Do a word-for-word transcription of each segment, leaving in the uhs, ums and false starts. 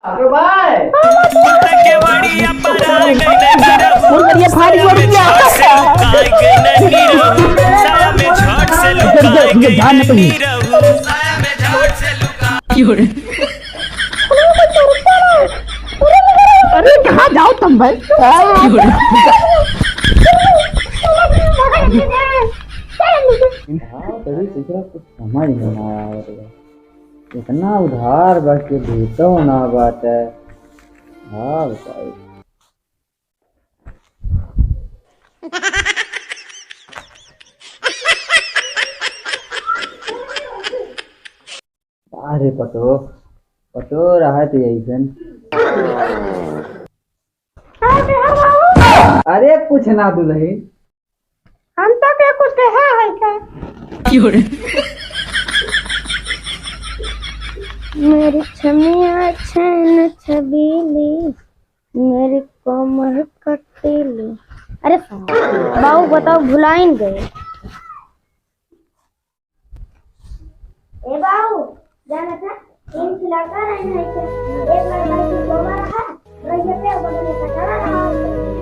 अरे भाई। मोर करिया फाड़ी छोड़ दिया। ध्यान न कहीं। अरे कहाँ जाओ तुम भाई? हाँ, तभी दूसरा कुछ समझ में ना आवे। इतना उधार बा कि देतो ना बाटे। हाँ बताई। अरे पतो, पतो रहा तो यही सन। अरे कुछ ना दुलही। हम तो के कुछ कहा है का? क्यों रे? मेरी छमिया छैन छबीली, मेरी कमर कटीली। अरे बाबू बताओ, भुलाइन गए। ए बाऊ, जाना था, तीन ठे लड़का रहे हैं ऐसे। एक लड़का ऐसे सोवा रहा, रहिए पे बगल में कचरा रहा,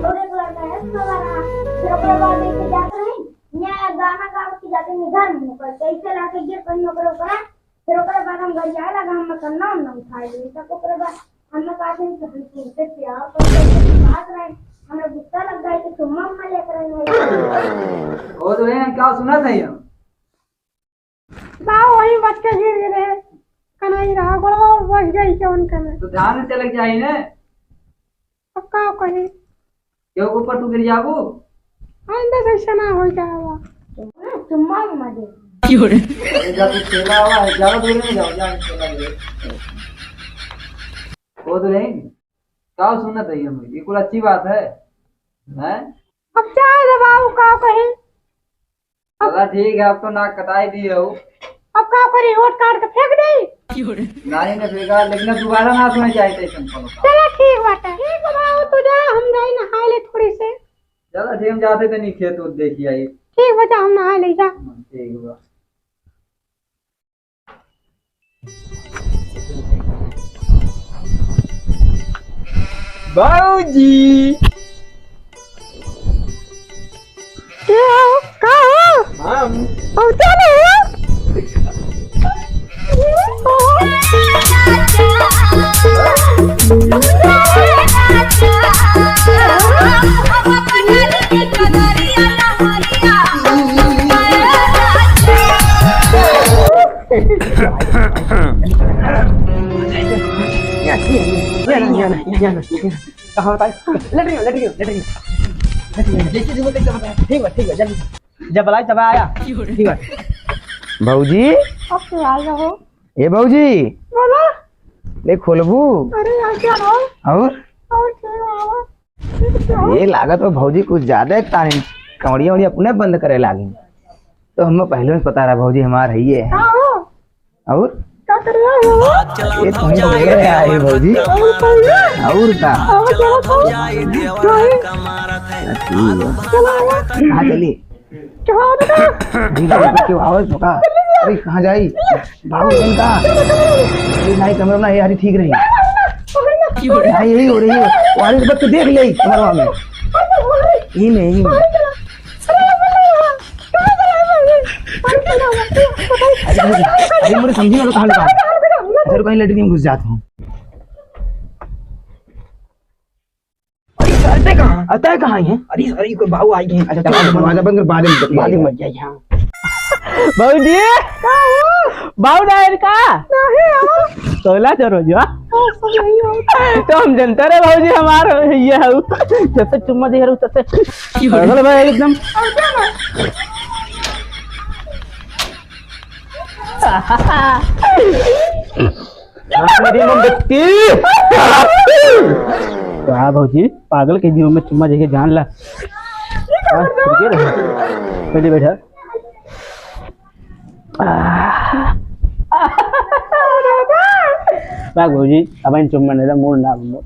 और एक लड़का है सोवा रहा। फिर ओकरे बाद ऐसे जात रहे, यहाँ एक गाना गावत के जाते हैं घर में, पर कैसे लाके गिर पड़ी ओकरे ऊपर। फिर ओकरे बाद हम घर जाए लगा, हम कन्ना उन्ना उठा लिए। तब ओकरे बाद हमने कहा था कि हम तुमसे प्यार करते हैं, बात रहे, हमें गुस्सा लग गया कि चुम्मा उम्मा लेकर रहे हैं। ओ दुल्हन, क्या सुना था ये? बा वही बच के गिर गए रहे, कनाई रहा, गोड़वा बच गई के उनका में। तो ध्यान से चले जाई ने। अब का कही? केहू के ऊपर तू गिर जाबू? आइंदा से ऐसा ना हो जावा। चुम्मा उम्मा दे। क्यों रे? अरे जा तू खेला हुआ है, ज्यादा दूर नहीं जाओ, जा खेला दूर। ओ दुल्हन, का सुनत है हम? ये कुल अच्छी बात है? हैं? अब जाए रे बाबू, का कही? चला ठीक है, अब तो नाक कटाई दिए हो। अब का करी, ओट काट के फेंक दे? नहीं, नहीं फेंका, लेकिन अब दोबारा ना सुने चाहिए ऐसन कोनो काम। चला ठीक बाटे, ठीक बा बाबू, तू जा, हम जाई नहाए ले थोड़ी से। चला ठीक, हम जाते तनी खेत उत देखी आई। ठीक बा, जा हम नहाए ले जा। हाँ, ठीक बा। बाबूजी। क्या हो? का हो? हम। पहुँचा नहीं हो? कहाँ बताई? लेटरिन, लेटरिन, लेटरिन। लेटरिन, जैसे जी बोलते, जैसे बताई। ठीक बा, ठीक बा, जल्दी। जब बुलाई, तब आया। ठीक बा। भौजी। अब तो आ जाओ। ए भौजी। बोला। ले खोलबू। अरे यार, क्या हो? और? और क्या हो? ये लागत बा भौजी कुछ ज्यादा तारीफ, कमड़िया वमड़िया अपने बंद करे लागी। तो हमें पहले से पता रहा भौजी हमार है ये है। हाँ हो। और? का कर रहा हो? ये तुम तो बोल रहे आए भौजी। और भौजी? और का? और क्या हो? नहीं। ठीक है। चलो, आवा। कहाँ चली? क्या हो बेटा? धीरे धीरे क्यों आवाज तो का? अरे कहाँ जाई? भागो कहीं का? अरे नहीं, कमरा ना, ये हरी ठीक रही। नहीं, यही हो रही है। वो हरी बस तो देख ले कमरवा में। यही में, यही में। अरे, अरे, मुझे समझी ना, तो कहाँ लगा? अरे, कहीं लेटरिन में घुस जाता हूँ। अरे, सर, तय कहाँ? अ, तय कहाँ है? अरे, अरे, कोई बाबू आई हैं। अच्छा, चलो, दरवाजा बंद कर, बाद में, बाद में मत जाइए, हाँ। भौजी, का हो? बाबू ना आयल का? नहीं हो। सोला जो रोजवा। ओ, सब यही हो। तो हम जनता रहे भौजी हमार ये हऊ। जैसे चुम्मा दे रहू तैसे। पागल भाई एकदम। अब क्या ना? मेरी मोमबत्ती। वाह भौजी, पागल के जीव में चुम्मा देके जान ला। हाँ, ठीक है, पहले बैठा। आह। भाग भौजी, अब इन चुम्मा नहीं ला, मूड ना बनो।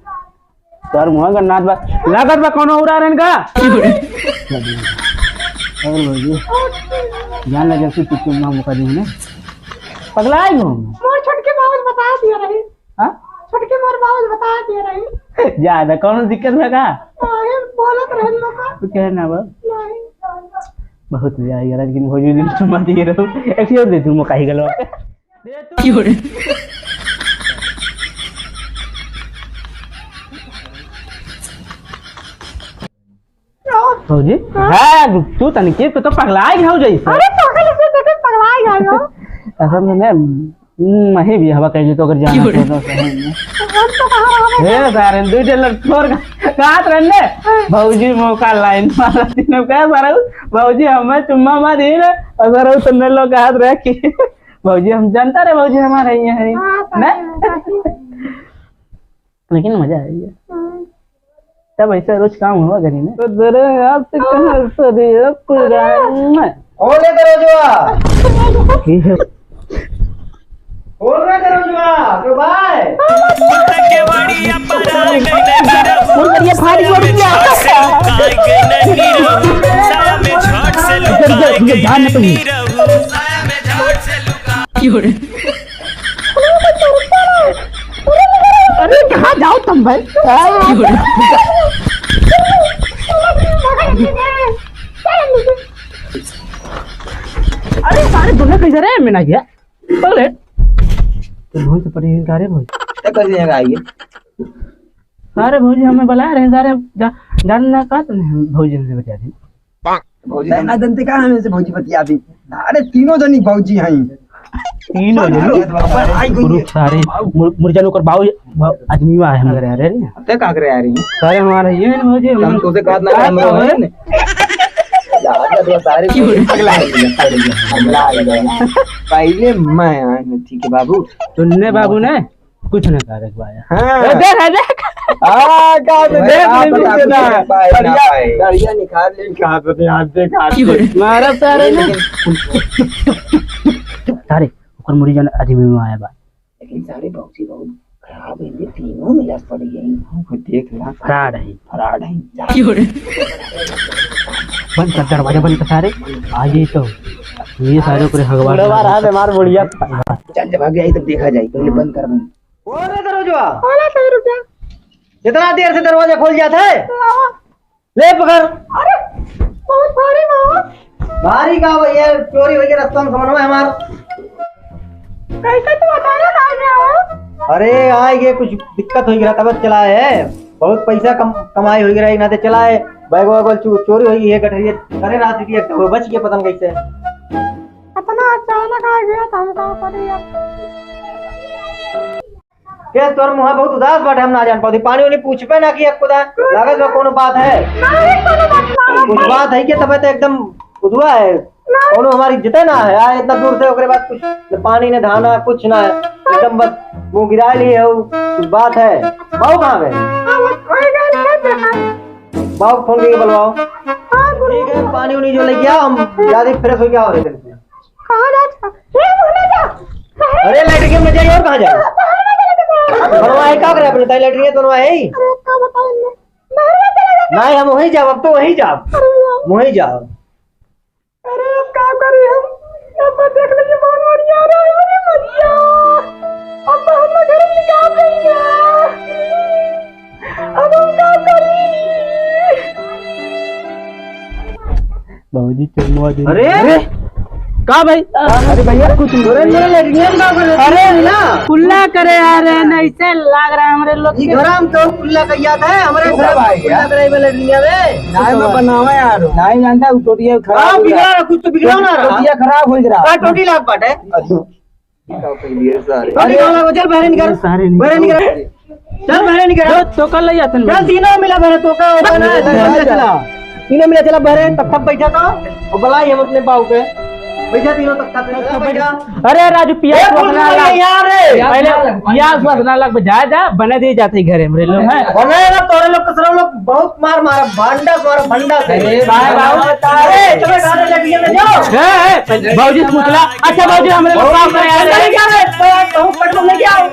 तोर मुँह का नाच बा, लागत बा कौनो उड़ा रहन का? अरे भौजी, जान लगे कि तू चुम्मा मुका दी ने। पगला आई हूँ। मोर छोटके बाबू बता दिया रही। हाँ? छोटकी मोर बाबूजी बता दिए रही। ज्यादा कौनो दिक्कत बा का? नहीं, बोलत रहन लोग का। तू कहे ना बा? नहीं। बहुत मजा आइगा, लेकिन भौजी दिन चुम्मा दिए रहो। एक और दे दूँ, मौका ही गलवा। क्यों रे? भौजी, हाँ? हाँ, तू तनिके, तू तो पगलाइ गया हो जैसे। अरे, पागल से देखे पगलाइ गया हो। असल में ना, हम्म, मही भी हवा कह तो अगर जाना क्यों रे? तो, तो सही में। हम तो कहाँ रहा है? हे सारे, दो टेलर तोर का, कहत रहने, हाँ। भौजी मौका लाइन मारा तीनों का सारा, भौजी हमें चुम्मा मार दी ना, और सारा तुमने लोग कहत रहे कि भौजी हम जानता रहे, भौजी हमारे ये है, हाँ, ना? सही में, सही में। लेकिन मजा आइगा। हाँ। तब ऐसा रोज काम हुआ करी ना। तो जरा हाथ से कहाँ से दिया पूरा? खोल दे दरवाजा। की है? खोल दे दरवाजा, क्यों भाई? के बड़ी अपराध कइले निरहू। खोल दे, ये फाड़ी छोड़ दिया। झट से लुकाए गइले निरहू। साया में झट से लुकाए गइले निरहू। साया में झट से लुकाए। क्यों रे? अरे, कहाँ जाओ तुम भाई? अरे, सारे दोनों कैसे रे? मैं ना गया। पगले। तो भौजी पड़ी है, का रे भौजी? तो कैसे यहाँ आइए? अरे भौजी, हमें बुला रहे हैं सारे, जा-, जान ना का तुमने हम भौजी से बता दी। भौजी ना जानते का हमें से भौजी बतिया दी। अरे तीनों जनी भौजी हैं। तीनों जनी? अरे बाप रे। रुक सारे, मुर-, मुरझा लोग कर बाऊ, बाऊ, आदमी हुआ है हमारे, अरे, अरे। ते का करे आ रही? सारे हमारे ये हैं भौजी, हम हम तो से बात ना, हम तो हैं। यार, तो सारे क्यों? पगला है, पगला है। पहले मैं आया, ठीक है बाबू। सुनने बाबू ने कुछ ना करे के बाया। हाँ। ए, देख, ए, देख। हाँ, का दे, वही देख, आप देख, बता, देख, कुछ ना पाए, ना बढ़िया, पाए। बढ़िया निकाल ले, कहाँ पे थे, हाथ देख, हाथ देख। मारा सारे ना। सारे, ओकर मुड़ी जन आदमी में आया बा। लेकिन सारे भौजी बहुत खराब है, ये तीनों मिला पड़ गई। वो देख ला। फराड है। फराड है। जा। क्यों रे? बंद कर दरवाजा, बंद कर सारे। आ जाई तो। ये सारे ओकरे हगवा बुढ़वा रहा है, हमार बुढ़िया। चल, जब आ गया, तब देखा जाए, पहले बंद कर, बंद। खोल रे दरवाजा। खोला तो रुक जा। इतना देर से दरवाजा खोल जात है? लावा। ले पकड़। अरे, बहुत भारी बा। भारी का भैया, चोरी होई के रास्ता में समझ में हमार। कैसे तू अचानक आ गया हो? अरे, आए गए, कुछ दिक्कत होई गया, तब चला है। बहुत पैसा कम, कमाई होई गया, ना ते चला है। बैग वैग चो-, चोरी होई है, गठरिया करे रात की, एक तो बच गया, पता नहीं कैसे। इतना अचानक आ गया, तो हम का करी अब? के तोर मुँह बहुत उदास बाटे, हम ना जान पाती। पानी उनी पूछबे ना कि एक खुदा लागत बा, कोनो बात है? नहीं, कोनो बात ना। कुछ बात है कि तबे तो एकदम उदुआ है। नहीं। कोनो हमारी इज्जत ना है। आ इतना दूर से ओकरे बाद कुछ न पानी न धाना कुछ ना है, एकदम बस मुँह गिरा लिए हो। कुछ बात है? बाबू कहाँ गए? हाँ, वो कोई बात नहीं है। बाबू फोन करके बुलवाओ। हाँ, ठीक है, पानी उनी जो लेके आओ, हम ज्यादा फ्रेश हो गया हो रहे थे। कहाँ जात? ए, मुँह ना जा। अरे, लेटरिन में जाइए, और कहाँ जाए? बनवा है, का करे अपने ताई लेटरिन बनवा है ही? अरे, का बताऊँ मैं? बाहर में चला जाता। नहीं, हम वहीं जाब, अब तो वहीं जाब। अरे, यार। वहीं जाब। अरे, अब का करी हम? अब देख लीजिए, बहुत बढ़िया रहा है, अरे, बढ़िया। अब तो हम घर निकाल देंगे। अब हम का करी? बाबूजी, चुम्मा दे। अरे! अरे! का भाई? अरे भैया, कुछ बोले, बोले, लेटरिन का बोले? अरे ना। कुल्ला करे आ रहे हैं, ऐसे लाग रहा है हमरे लोग ई के। घर हम तो कुल्ला कहिया था, हमरे तो घर का भाई कुल्ला यार? करे वाले लेटरिन में। नाय में बनावा यार। नाय जानता, वो टोटिया खराब हाँ, हो गया। बिगड़ा रहा, कुछ तो बिगड़ा ना रहा। टोटिया खराब हो गया। हाँ, टोटी लाग पाटे। अच्छा। का पहली है सारे। अरे, निकाल, चल, बाहर निकाल। सारे निकाल। बाहर निकाल। चल, बाहर निकाल। जो तोका ले जातन चल, भाई। तीनों मिला, बाहर तोका, ओका ना, चल, चल, चल, चल। चला। तीनों मिला, चला, बाहर, तब तक बैठा था। और बुलाई हम अपने बाऊ के। बैठा तीनों तब तक, तब तक बैठा। अरे, राजू, पियास ए, फूल वतना लग। यार, रे। पहले पियास वतना लग, जा, जा, बने दे जाते घरे, हमरे लोग हैं। बने ना, तोरे लोग, कसरा लोग, बहुत मार मारा, भांडा मारा, भंडा से। अरे, बाय बाय। अरे, तुम्हें कहाँ से लगी है, जाओ। ए, ए, बाबूजी से पूछ ला। अच्छा, बाबूजी, हमरे लोग काम करे आ रहे हैं। क्या रे? तो, तो, पेट्रोल लेके आओ।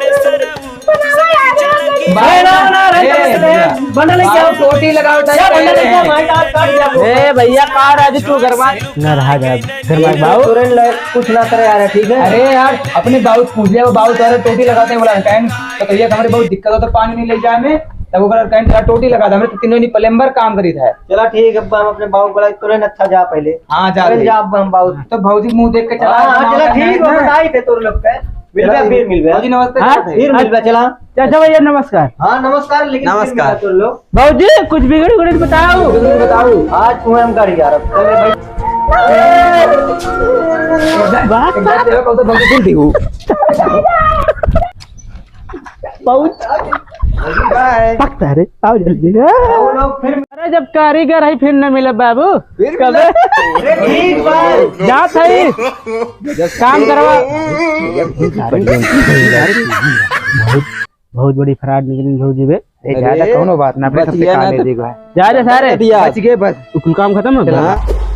बना, बना, ए, बंडल लेके आओ। टोटी लगाओ, क्या बंडल लेके आओ, भाई, काट, काट दिया। ए, भैया, काट आज तू गरमा। ना रहा जा, गरमा बाबू। तुरंत ले, कुछ ना करे यार, ठीक है? अरे यार, अपने बाबू से पूछ लिया, वो बाबू तो अरे टोटी लगाते हैं, बोला, कहें, तो कहिए कि हमरे बहुत दिक्कत हो, तो पानी नहीं ले जाए में, तब वो कहें, "चला टोटी लगा दे, हमरे तो तीनों नहीं plumber काम करी था।" चला ठीक है, अब हम अपने बाबू को बुलाई, तुरंत अच्छा जा पहले। हाँ, जा तुरंत ले। जा, अब हम बाबू। तो भौजी मुंह देख के चला, हाँ, हाँ, चला ठीक है, बताई थे तोर लोग के। मिलबे, फिर मिलबे। भौजी, नमस्ते। हाँ, फिर मिलबे, चला। चाचा भैया, नमस्कार। हाँ, नमस्कार, लेकिन नमस्कार। फिर मिला तो लो। भौजी, कुछ बिगड़ी उगड़ी बताओ। बिगड़ी बताओ। आज तुम्हें हम गाड़ी जा रहा हूँ। चलो भाई। बात, बात। बहुत बाय। पकता रे, आओ जल्दी। वो लोग फिर अरे, जब कारीगर है, फिर न मिले बाबू। फिर कबे? मिले। अरे, ठीक बात। जात है। काम करवा। बहुत, बहुत बड़ी fraud निकली भौजी बे। ए, अरे, ज्यादा कौनो बात ना, अपने सबसे बचिया ना काले तो देखो। जा रे सारे। दिया। बच गए बस। कुल काम खत्म हो गया? हाँ।